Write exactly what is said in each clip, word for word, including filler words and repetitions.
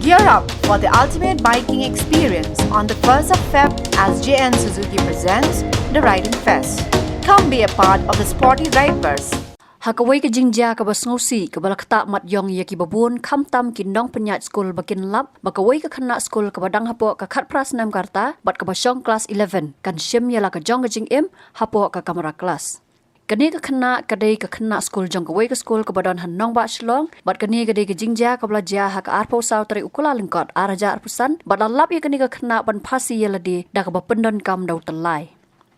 Gear up for the ultimate biking experience on the first of Feb as J N Suzuki presents the Riding Fest. Come be a part of the sporty ride burst. Ha kawei ka jingjia kaba sngewsih kaba la ktah mat ïong ïa kiba bun, khamtam ki nongpynïaid skul ba kin lap ba kawei ka khynnah skul kaba dang hapoh ka khatphra snem ka rta bad kaba shong klas eleven kan shim ïa la ka jong ka jingim hapoh ka kamra klas. Kane ka khynnah ka dei ka khynnah skul jong kawei ka skul kaba don ha nongbah Shillong, bad kane ka dei ka jingjia kaba la jia ha ka arphew saw tarik u Kyllalyngkot ar hajar arphew san, bad la lap ïa kane ka khynnah ban phasi ïa lade da kaba pyndonkam da u tyllai.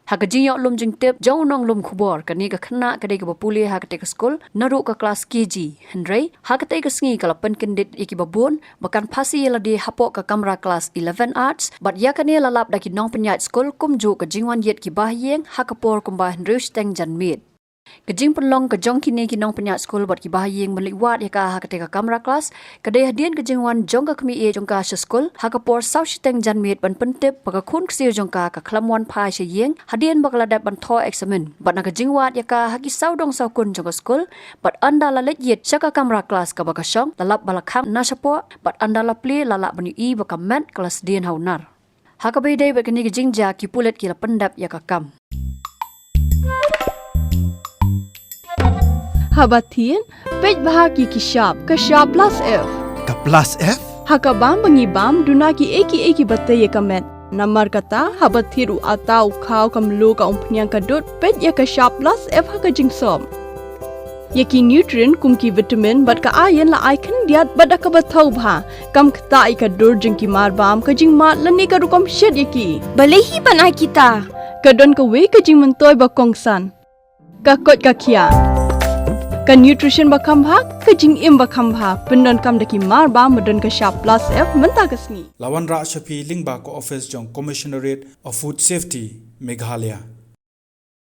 Ha ka jingïoh lum jingtip jong u nonglum khubor, kane ka khynnah ka dei kaba pule ha katei ka skul naduh ka klas K G, hynrei ha katei ka sngi ka la pynkyndit ïa kiba bun ba kan phasi ïa lade hapoh ka kamra klas eleven Arts, bad ïa kane la lap da ki nongpynïaid skul kumjuh ka jingwan ïit ki bahaïing ha ka por kumba hynriew shiteng janmiet. Ka jingpynlong ka jong kine ki nongpynïaid skul bad ki bahaïing ban leit wad ïa ka ha katei ka kamra klas ka dei hadien ka jingwan jong ka kmie jong ka sha skul ha ka por saw shiteng janmiet ban pyntip ba ka khun ksiew jong ka ka khlem wan phai sha ïing hadien ba ka la dep ban thoh eksamin, bad na ka jingwad ïa ka ha ki sawdong sawkun jong ka skul, bad ynda la leit ïit sha ka kamra klas kaba ka shong, la lap ba la khang na shapoh, bad ynda la plie la lah ban ïohi ba ka met ka la sdien ha u nar. Ha kaba ïadei bad kane ka jingjia, ki pulit ki la pyndep ïa ka kam. Haba thied, peit bha ïa ki shap, ka shap plus F. Ka plus F? Ha ka bam ba ngi bam, duna kiei kiei kiba tei ïa ka met. Namar kata, haba thied u atta, u khaw, ka mluh, ka umphniang, ka dud, peit ïa ka shap plus F ha ka jingsop. Ïa ki nutrient kum ki vitamin bad ka iron la ai khyndiat bad da kaba thaw bha. Kam ktah ïa ka dur jong ki marbam, ka jingmad lane ka rukom shet ïa ki. Balei hi ban ai kita? Ka don kawei ka jingmyntoi ba kongsan. Ka koit ka khiah. Ka nutrition ba kham bha, ka jingim ba kham bha. Pyndonkam da ki marbam ba don ka shap plus F mynta ka sngi. La wanrah sha phi lyngba ka office jong Commissionerate of Food Safety, Meghalaya.